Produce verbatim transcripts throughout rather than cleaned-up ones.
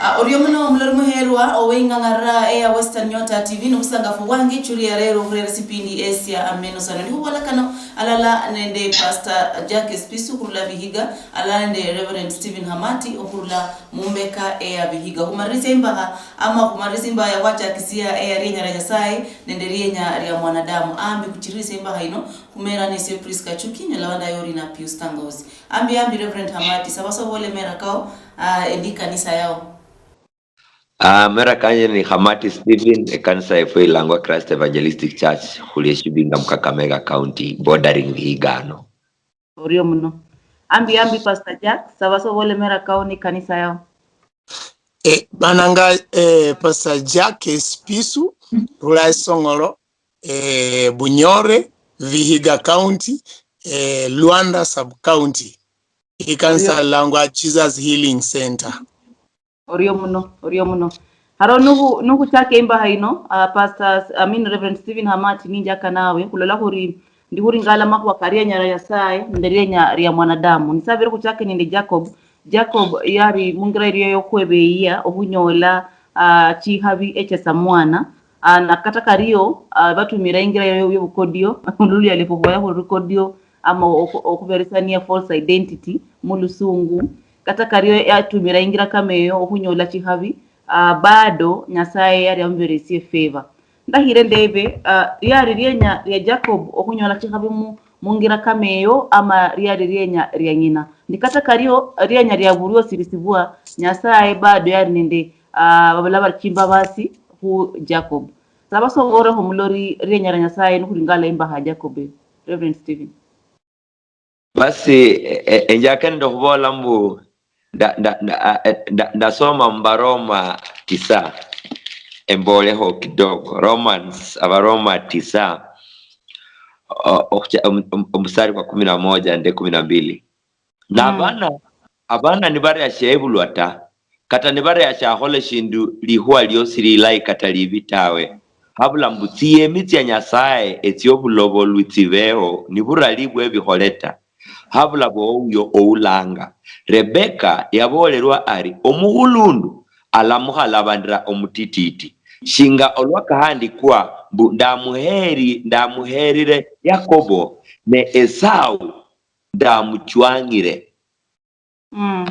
Ah, orio muno omulori muherwa oweng'ang'arira eya Western Nyota T V, nobusangafu bwange chuli ya rero okhurera sipindi esia ameno sana. Ndikhubola kano alala nende Pastor Jack Espisu khurula Vihiga, alala nende Reverend Stephen Hamati okhurula mumbeka eya Vihiga. Khumalirisia imbaha ama khumalirisia imbaha ya khwachakisia eya rienya ria Nyasaye nende rienya ria mwanadamu. Ambi khuchiririse imbaha ino, khumera nesie Prisca Chuki, nyola wanda yori na Pius Tangausi. Ambi, ambi, Reverend Hamati, saba soba olemera kao, ah, endi kanisa yao. Ah, mera kanje ni Hamati Stephen, ekanisa yefwe ilangwa Christ Evangelistic Church, khuli Eshibinga mu Kakamega County, bordering Vihiga ano. Orio muno. Ambi, ambi, Pastor Jack, saba soba olemera kao ni kanisa yao. Eh, bananga, eh, Pastor Jack Espisu, rula Esongolo, eh, Bunyore, Vihiga County, eh, Luanda Sub County. Ikanisa lilangwa Jesus Healing Center. Orio muno, orio muno. Haro nuhu, nuhuchaka imbaha ino, ah, Pastor, I mean, Reverend Stephen Hamati, ninjaka nawe, khulola khuri, ndi khuringala makhuwa karia nyara Nyasaye, nende rienya ria mwanadamu. Nisabire khuchake nende Jacob. Jacob yari mungira irio yokhwebeyia okhunyola, ah, chikhabi echia samwana. Ah, na kata kario, ah, batumira ingira yo-, yobukodio, luluya lwefu khubaya khuri lukodio, ama okhu-, okhuberesania false identity mulusungu. Kata kario yatumira ingira kama eyo okhunyola chikhabi, ah, bado Nyasaye yari amuberesie favor. Ndakhire ndebe, ah, liari lienya lia Jacob okhunyola chikhabi mu, mungira kama eyo, ama liari lienya lia ng'ina? Ni kata kario lienya lia buri osirisibwa, Nyasaye bado yari nende, ah, babula bari chimbabasi khu Jacob. Saba soborekho mulori lienya lia Nyasaye nikhuringala imbaha ya Jacob eyo, Reverend Stephen. Basi, e-, e-, enjake nende okhubola mbu, nda-, nda-, nda-, a-, e-, nda-, ndasoma Mubaroma tisa, emboleho kidogo. Romans, Abaroma tisa, o-, okhucha-, om-, om-, omustari kwa kumi na moja nende kumi na mbili. Na abana, abana nibaria shiebulwa ta, kata nibaria shiakhola shindu likhuwa liosi lilayi kata libi tawe, habula mbu tsiyemi tsia Nyasaye etsiobulobolwi tsibeho niburali bwebikhole ta, habula bwouyo oulanga. Rebeka yaboolelwa ari, omukhulundu alamukhalabandira omutititi, shinga olwa kahandikwa mbu, ndamuheri-, ndamuherire Yakobo, ne Esau ndamuchwang'ire. Mm.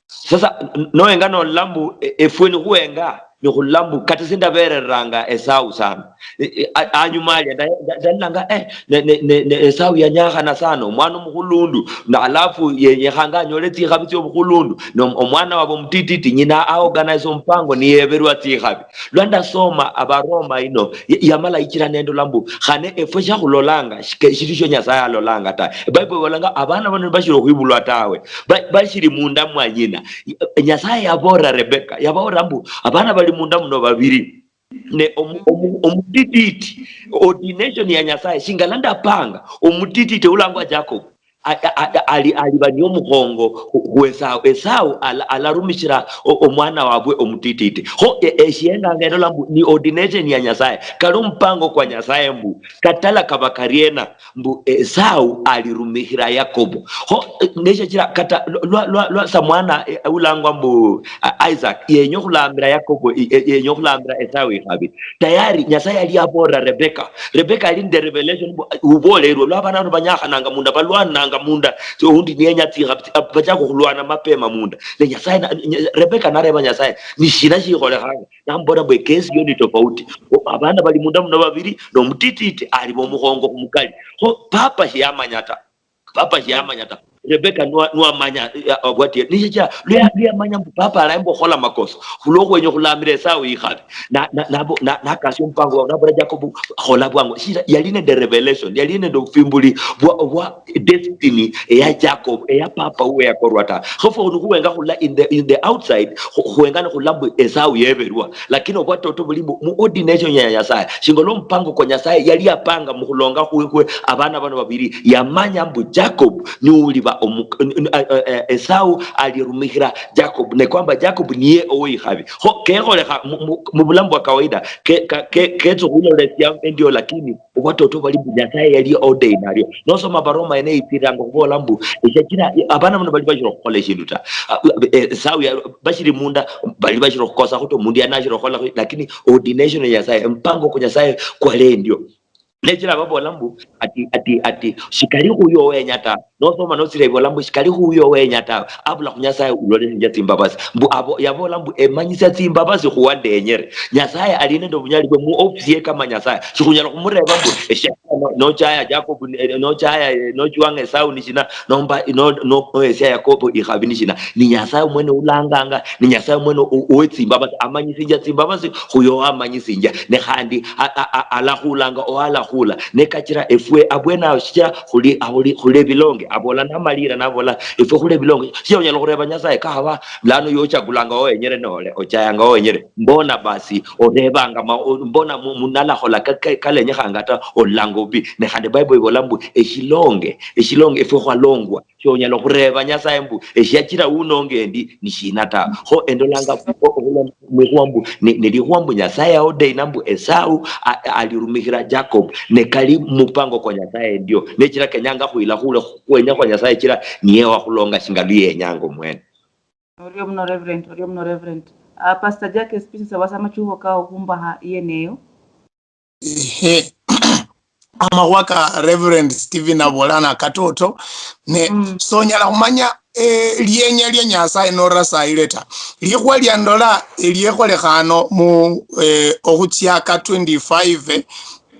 Sasa, n-, noenga nolola mbu, e-, efwe nikhuenga, nikhula mbu, kata esie ndabereranga Esau sana. E-, e-, a-, anyuma alia, nda-, nda-, ndalolanga, eh, ne, ne, ne, ne Esau yanyakhana sana, omwana omukhulundu, na alafu yenyekhanga anyole tsikhabi tsiobukhulundu, no omwana wabo omutititi, nyina aorganize omupango, niyeberwa tsikhabi. Lwa ndasoma Abaroma ino, ya-, yamala yichira nendola mbu, khane efwe shiakhulolanga, shike-, shindu shio Nyasaye alolanga ta. Ebible ibolanga, abana bano nibashiri okhwibulwa tawe. Ba-, bashiri munda mwa nyina. Nyasaye yabolera Rebecca, yabolera mbu, abana bali munda muno babiri. Ne omu-, omu-, omutititi, ordination ya Nyasaye, shinga lwa ndapanga, omutititi ulangwa Jacob. A-, a-, a-, ali-, aliba ni omukhongo khu-, khu Esau. Esau ala-, alarumishira o-, omwana wabwe omutititi. Kho, e-, eshienganga endola mbu ni ordination ya Nyasaye. Kali omupango kwa Nyasaye mbu katala kaba kariena mbu Esau alirumikhira Yakobo. Kho, e, neshichira kata lwa, lwa, lwa, lwa samwana, e, ulangwa mbu, a, Isaac, yenya okhulamira Yakobo, e, e, yenya okhulamira Esau ikhabi. Tayari Nyasaye yali yabolera Rebecca. Rebecca ali nende revelation mbu, ubolerwe, lwa abana bano banyakhananga munda, balwananga munda, so oundi niyenya tsikhabi, tsi-, bachaka okhulwana mapema munda. Ne Nyasaye na-, Nya-, Rebecca nareba Nyasaye, "Ni shina shikholekhanga?" Namubola mbu, "Ekesi yo ni tofauti. O, abana bali munda muno babiri, nomutititi aliba omukhongo khumukali." Kho papa shiyamanya ta. Papa shiyamanya ta. Rebecca nwa-, nwamanya, eh, obwatie. Nishichia, luya-, luyamanya mbu papa alaemba okhola makoso. Khulwokhwenya okhulamira Esau ikhabi. Na, na, nabo-, na, nakasia omupango wao, nabola Jacob, "Khola bwangu." Shira, yali nende revelation, yali nende obufimbuli bwa, bwa destiny eya Jacob, eya papa uwe yakorwa ta. Kho fwe nikhuwenga khula in the, in the outside, khu-, khwenga nikhula mbu Esau yeberwa. Lakini obwatoto buli mu, mu ordination ya Nyasaye. Shinga olwa omupango kwa Nyasaye yali yapanga mukhulonga khwikwe abana bano babiri, yamanya mbu Jacob niuliba omu-, n-, n-, a-, a-, a-, Esau alirumikhira Jacob, ne kwamba Jacob niye owikhabi. Kho kekholekha mu, mu, mu bulamu bwa kawaida, ke-, ka-, ke-, ketsa okhulolesia endio, lakini obwatoto bali mbu Nyasaye yali ordain ario. Nosoma Baroma ene itsiranga okhubola mbu, eshachira abana bano bali bashiri okhukhola eshindu ta. A, e, Esau ya-, bashiri munda, bali bashiri okhukosakho ta, omundu yali nashiri okhukholakho, lakini ordination ya Nyasaye, empango kwa Nyasaye kwali endio. Nechira babola mbu, ati, ati, ati, shikali khuyo wenya ta. Nosoma notsira ibola mbu, shikali khuyo wenya ta. Abula khu Nyasaye ulole ninja tsimbabasi. Mbu abo, yabola mbu, emanyisia tsimbabasi khuwa ndenyere. Nyasaye ali nende obunyali bwe mu ofisi ye kama Nyasaye. Shikhunyala khumureba mbu, eshia no-, nochaya Jacob, eh, nochaya, eh, nochwanga Esau ni shina, nomba, no-, no-, nohesia Yakobo ikhabi ni shina. Ni Nyasaye mwene ulanganga, ni Nyasaye mwene u-, uwe tsimbabasi, amanyisinja tsimbabasi, khuyo amanyisinja. Ne khandi a-, a-, a-, alakhulanga owalakhula. Ne kachira efwe abwene awo shichira khuli, khuli, khuli ebilonge, abola namalira, nabola, efwe khuli ebilonge. Shia onyala khureba Nyasaye kakhaba, lano yochakulanga owenyere nole, ochayanga owenyere. Mbona basi, orebanga ma-, o-, mbona mu-, munalakhola ka-, ka-, kalenyekhanga ta, olanga obi. Ne khandi Bible ibola mbu, eshilonge, eshilonge efwe khwalongwa. Shonyala okhureba Nyasaye mbu, eshiachira uno ngendi ni shina ta. Kho endolanga o-, okhula mwikhuwa mbu, ni, ni likhuwa mbu Nyasaye aordaina mbu Esau a-, a-, alirumikhira Jacob, ne kali mupango kwa Nyasaye ndio. Nechira kenyanga khwila khule khwenya khwa Nyasaye chira niye wakhulonga shinga luyenyanga omwene. Orio muno, Reverend, orio muno, Reverend. Ah, Pastor Jack, speeches abasa amachuho kao khumbaha yeneyo. Ehe. Amakhuwa ka Reverend Stephen abola nakatoto, ne mm, sonyala khumanya, eh, lienya lia Nyasaye norasayile ta. Likhuwa lia ndola eliekholekhano mu, eh, okhuchiaka twenty-five,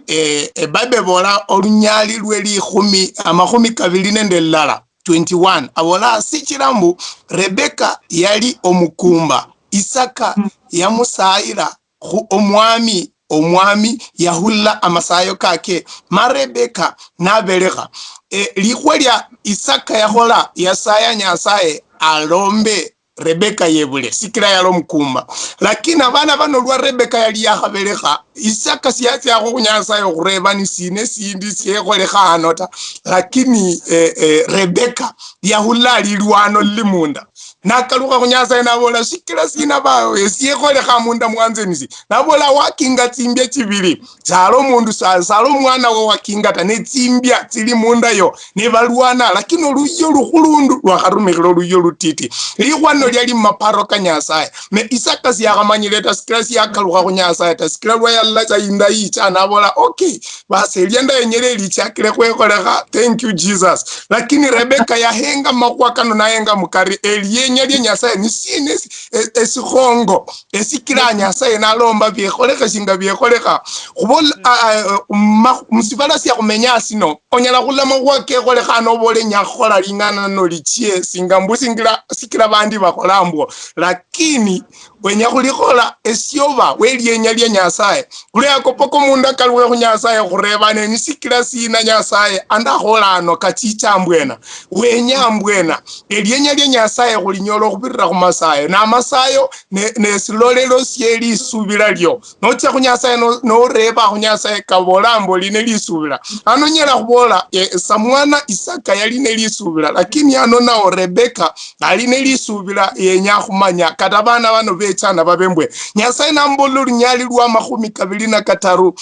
eh, eBible ebola olunyali lwe likhumi, amakhumi kabili nende lilala, twenty-one, abola, sichila mbu Rebeka yali omukumba, Isaka mm, yamusayila khu omwami, omwami yahulila amasayo kake, ma Rebeka nabelekha. E, likhuwa lia Isaka yakhola, yasaya Nyasaye alombe Rebeka yebule, sikila yali omukumba. Lakini abana bano, lwa Rebeka yali yakhabelekha, Isaka siyatsiakho khu Nyasaye okhureba ni sina esindi siekholekha hano ta. Lakini, eh, eh, Rebeka yahulila lilwano lili munda. Nakalukha khu Nyasaye nabola, sikila sina bawe, esiekholekha munda mwanze nisi? Nabola, wakinga tsimbia tsibili. Sali omundu sa-, sali omwana wo wakinga ta, ne tsimbia tsili munda yo, ne balwana, lakini oluyio lukhulundu lwakharumikhila oluyio lutiti. Likhwano liali mumaparo ka Nyasaye. Ne Isaka siakhamanyile ta, sikila siakalukha khu Nyasaye ta, sikila lwa yalola tsa inda yicha, nabola, okay, basi elia ndayenyele elichakile khwekholekha, thank you, Jesus. Lakini Rebeka yahenga makhuwa kano, nahenga mukari, elienya lia Nyasaye, ni sina esi-, e-, esikhongo esikila Nyasaye nalomba biekholekhe shinga biekholekha. Khubola, a, a, ma-, musibala sia khumenya sino, onyala khulama khuwa kekholekha nobole nyakhola lingana nolichie singa mbu singila, sikila bandi bakhola mbwo. Lakini wenya khulikhola esioba welienya lia Nyasaye. Khulwa yako poko mundu akalukhe khu Nyasaye khureba, ne nisikila sina Nyasaye andakhola ano kachicha mbwena? Wenya mbwena? Elienya lia Nyasaye khulinyola okhubirira khumasayo. Na masayo ne, nesilolelo sie lisubila lio. Nocha khu Nyasaye no-, noreba khu Nyasaye kabola mbu oli ne lisubila. Ano nyala khubola, eh, samwana Isaka yali ne lisubila, lakini ano nao Rebeka ali ne lisubila yenya khumanya kata bana bano bechana babe mbwe. Nyasaye nambola olunyali lwa makhumi kabili na kataru,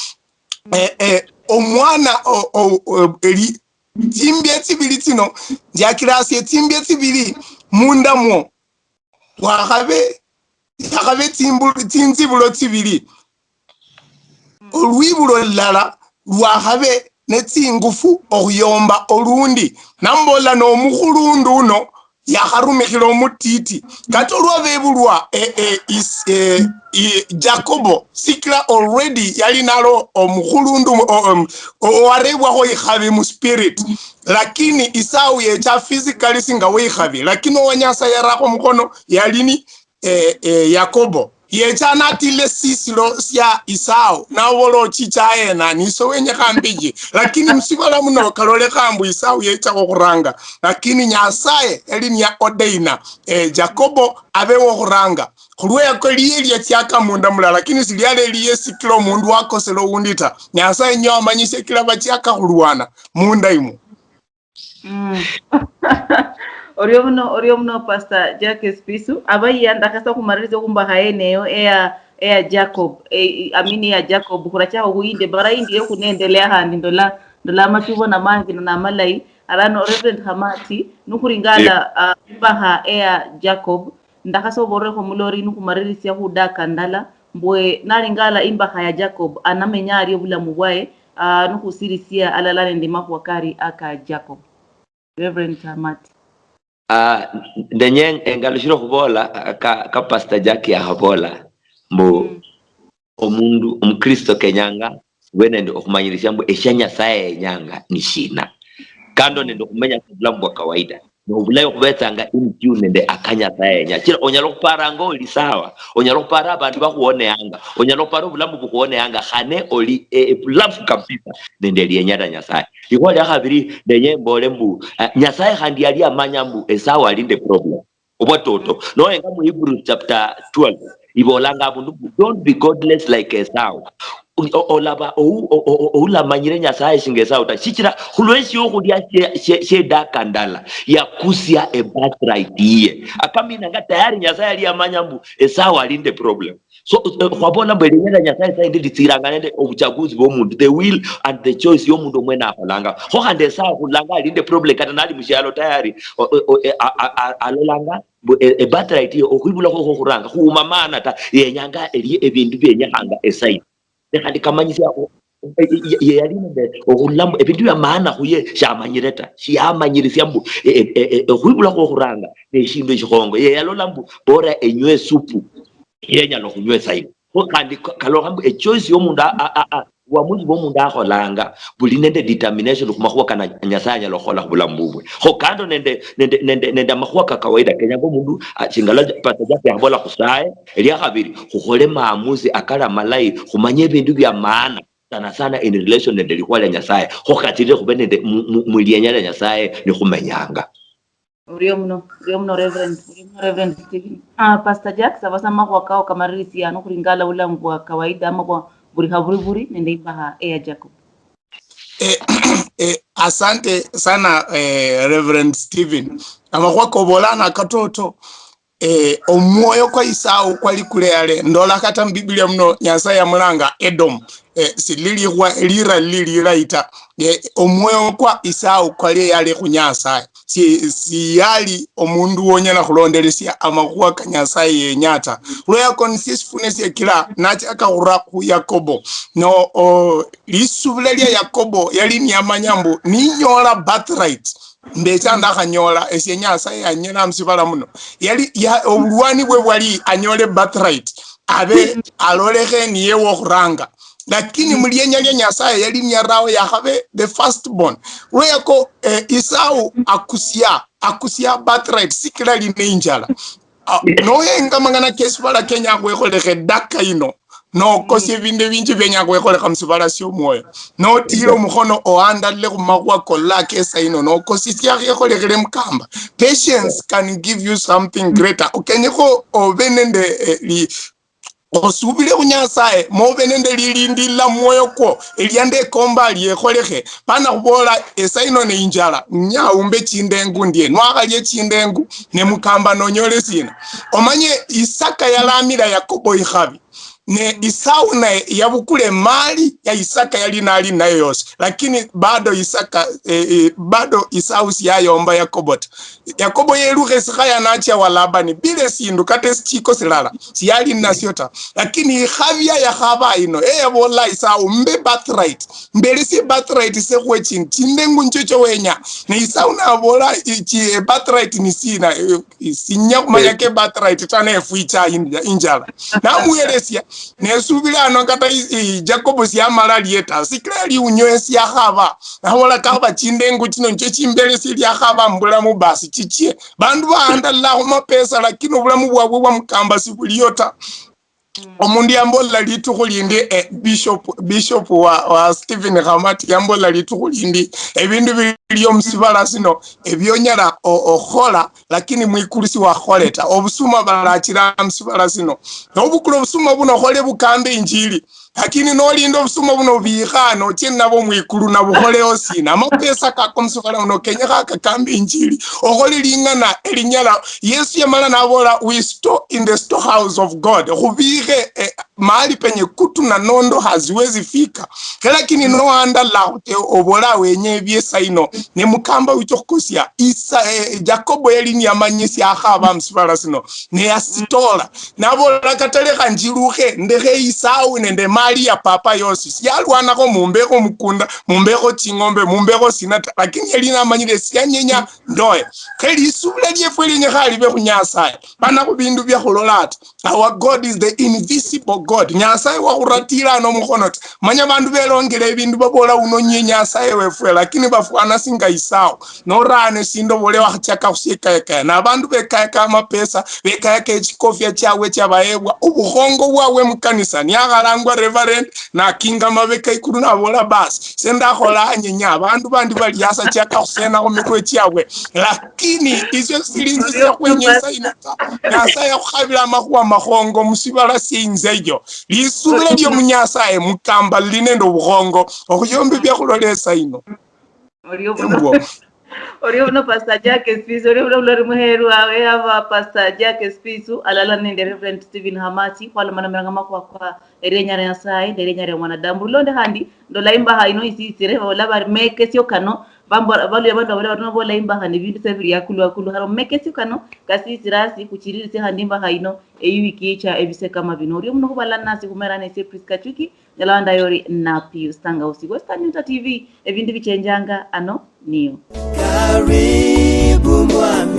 eh, eh, omwana o-, o-, o-, eli-, tsimbia tsibili tsino, njakirasie tsimbia tsibili munda mwo. Wakhabe, yakhabe tsimbu-, tsinzibulo tsibili. Olwibulo lulala lwakhabe ne tsingufu okhuyomba olundi. Nambola nomukhulundu uno yakharumikhila omutiti. Kata olwabebulwa, eh, eh, is-, eh, i-, Jacobo, sikila already yali nalo omukhulundu, o-, om-, o-, owarebwakho ikhabi mu spirit. Lakini Esau yecha physically singa wikhabi, lakini owa Nyasaye yarakho mukhono yali ni, eh, eh, Yakobo. Yecha natile sisilo sia Esau, nabola, ochicha ena, niso wenyekha mbiji. Lakini musibala muno kalolekha mbu Esau yecha okhuranga. Lakini Nyasaye yali niya ordaina, eh, Jakobo abe wokhuranga. Khulwe yako liye liachiaka munda mulala, lakini siliali liye sikila omundu wakosela owundi ta. Nyasaye niye wamanyisia kila bachiaka khulwana munda imwo. Mm. Orio muno, orio muno, Pastor Jack Espisu. Abaiya, ndakhasa khumalirisia khumbakha yeneyo eya, eya Jacob, eh, I mean, eya Jacob. Khurachakha khuyinde, mbakha yindi yekhunendelea khandi ndola, ndola amatubo namangi na namalayi. Arano Reverend Khamati, nukhuringala, ah, imbakha eya Jacob. Ndakhasa obolerekho mulori nukhumalirisia khudaka ndala, mbwe naringala imbakha ya Jacob, anamenya ari obulamu bwaye, ah, nukhusirisia alala nende makhuwa kari aka Jacob. Reverend Khamati. Ah, ndenye engalushire okhubola, ah, ka, ka Pastor Jack yakhabola, mbu Mm. omundu omukristo kenyanga khube nende okhumanyirisia mbu eshia Nyasaye yenyanga ni shina, kando nende okhumenya obulamu bwa kawaida. Nobulayi okhubetsanga in tune nende aka Nyasaye yenya. Chira onyala okhuparanga oli sawa, onyala okhupara abandu bakhuoneanga, onyala okhupara obulamu bukhuoneanga, khane oli e, e, bulafu kabisa nende elienya lia Nyasaye. Likhuwa lia khabiri, ndenye mbole mbu, eh, Nyasaye khandi yali amanya mbu Esau ali nende problem. Obwatoto. Nohenga mu Hebrews chapter twelve, ibolanga abundu mbu, "Don't be godless like Esau." O-, o-, olaba ou-, o-, o-, o-, oulamanyire Nyasaye shinga Esau ta. Shichira khulweshiokhulia shie-, shie-, shiedaka ndala, yakusia ebirthright yiye. Akaminanga tayari Nyasaye yali yamanya mbu Esau ali nende problem. So, eh, khwabola mbu elienya lia Nyasaye saa yindi litsiranga nende obuchaguzi bwomundu, the will and the choice yomundu omwene akholanga. Kho khandi Esau khulanga ali nende problem kata nali mushialo tayari, o-, o-, o-, e-, a-, a-, a-, alolanga mbu e-, ebirthright ye okhwibulakho khwo khuranga khuuma maana ta, yenyanga elie ebindu bienyekhanga esaidi. Ne khandi kamanyisia o-, e-, e-, ye yali nende okhurula mbu ebindu bia maana khuye shiamanyire ta, shiamanyirisia mbu e-, e-, e-, e-, okhwibulakho khwo khuranga neshindu eshikhongo. Ye yalola mbu bora enywe esupu, yenyala okhunywa esaidi. Kho khandi ka-, kalolekha mbu echoice yomundu a-, a-, a-, a-, uamuzi bwomundu akholanga buli nende determination khumakhuwa kana Nyasaye anyala okhukhola khubulamu bubwe. Kho kando nende, nende, nende, nende amakhuwa ka kawaida, kenyanga omundu, ah, shingala Pastor Jack yakhabola khusaye, elia khabiri, khukhole maamuzi akali amalayi, khumanye ebindu bia maana, sana sana in relation nende likhuwa lia Nyasaye. Kho khatirire khube nende mu, mu, mu lienya lia Nyasaye nikhumenyanga. Orio muno, orio muno Reverend, orio muno Reverend Stephen. Ah, Pastor Jack, saba sa makhuwa kao kamalirisia ano khuringala bulamu bwa kawaida ama bwa buri khaburi buri nende imbakha eya Jacob. Eh, eh, asante sana, eh, Reverend Stephen. Amakhuwa kobolana katoto. Eh, omwoyo kwa Esau kwali kule yale. Ndola kata mu Biblia muno Nyasaye yamulanga Edom. Eh, sililikhwa lira lili lilayi ta. Eh, omwoyo kwa Esau kwali yale khu Nyasaye. Si, siyali omundu wonyala khulondelesia amakhuwa ka Nyasaye yenya ta. Khulweyako nisio esifune siekila nachaka khura khu Yakobo. No, o, lisubila lia Yakobo yali niyamanya mbu ninyola birthright, mbecha ndakhanyola esie Nyasaye yanyela musibala muno. Yali ya, obulwani bwe bwali anyole birthright, abe alolekhe niye wokhuranga. Lakini mulienya lia Nyasaye yali niyarao yakhabe the first born. Lweyako, eh, Esau akusia, akusia birthright sikila line injala. Ah, nohenga mang'ana kesibala kenya khwekholekha edaka ino, nokosia ebindu ebinji bienya khwekholekha musibala siomwoyo, notira omukhono ohandalile khumakhuwa kolola kesa ino, nokosia siakhekholekhele mukamba. Patience can give you something greater. Okenyekho obe nende, eh, li-, osubile khu Nyasaye, mobe nende lilindila mwoyo kwo, elia ndekomba liekholekhe. Bana khubola, "Esa ino ne injala, nya umbe chindengu ndie." Nwakhalia chindengu, ne mukamba nonyole sina? Omanye Isaka yalamila Yakobo ikhabi, ne Isau naye yabukula emali ya Isaka yali nali nayo yosi, lakini bado Isaka, eh, eh, bado Isau siyayomba Yakobo ta. Yakobo yelukha esikhaya nachia wa Labani bila esindu kata esichiko silala siyali ninasio ta. Lakini ikhabia yakhaba ino, eyabola Isau, "Mbe birthright, mbelesie birthright sekhuwe chindi, chindengu nicho cho wenya." Ne Isau nabola, "Ichi, eh, birthright ni sina? Eh, sinya khumanya ke birthright ta, nefwicha inja-, injala." Namuhelesia, nesubila ano kata i-, i-, Jacob siamala lieta, sikila liunywe siakhaba. Nabola, "Kaba chindengu chino nicho chimbelesie liakhaba mubulamu basi chichie." Bandu bahandalila khumapesa, lakini obulamu bwabwe bwa mukamba sibuliyo ta. Omundu yambolela litukhu lindi, eh, Bishop, Bishop wa, wa Stephen Khamati yambolela litukhu lindi, ebindu biliyo musibala sino ebionyala o-, okhola, lakini mwikulu siwakhole ta. Obusuma balachira musibala sino. Nobukula obusuma buno okhole bukambe injili. Lakini nolinda obusuma buno obiikha ano, ochie nabo mwikulu, nabo okholeho sina? Amapesa kako musifala muno kenyekha kakambe injili, okhole ling'ana elinyala. Yesu yamala nabola, "We store in the storehouse of God." Khubiikhe, eh, mahali penye kutu na nondo haziwezi fika. Khe lakini noandala khute obola wenye ebiesa ino, ne mukamba wicha okhukosia. Isa, eh, Jakobo yali niyamanyisia akhaba musibala sino, ne yasitola. Nabola, "Kata lekha njilukhe, ndekhe Isau nende mali ya papa yosi. Siyalwanakho mumbekho mukunda, mumbekho ching'ombe, mumbekho sina ta, lakini yali namanyire siyanyenya ndoye." Khe lisubila liefwe lienyekha libe khu Nyasaye, bana khu bindu bia khulola ata. Our God is the invisible God. Nyasaye wakhuratira ano mukhono ta. Manya bandu belongela ebindu babola, "Uno niye Nyasaye wefwe," lakini bafwana singa Isau. Norane sindoboole wakhachaka khusiekayakaya. Nabandu bekayaka amapesa, bekayaka echikofia chiabwe chiabaebwa, obukhongo bwabwe mukanisa. Niyakhalangwa Reverend, nakinga mabeka ikulu, naboola, "Basi, se ndakhola anyenya, abandu bandi bali hasi, achaka khusena khumitwe chiabwe." Lakini isyo sili inzi sya khwenyesa ino ta. Nyasaye yakhukhabila amakhuwa makhongo musibala sie inze iyo. Lisubila lio mu Nyasaye mukamba lili nende obukhongo okhuyomba ebiakhulola esa ino. Orio buno, orio buno Pastor Jack Spisu, orio buno bulori muheru wawe aba Pastor Jack Spisu alala nende Reverend Stephen Hamasi, khwalomanomeranga makhuwa kwa erienya ria Nyasaye nende erienya ria mwanadamu. Bulonde khandi ndola imbaha ino isitsire, babola bari mekesio kano, bambo-, baluya bandu babola bari nobola imbaha ni bindu se biri akulu akulu. Haro mekesio kano kasitsire asi, khuchiririsie khandi imbaha ino eyi wiki icha ebise kama bino. Orio muno khubalala nasi khumera nesie Prisca Chuki, nyala wandayori na Pius Tangausi. Western News T V, ebindu bichenjanga ano niyo. Karibu mwami.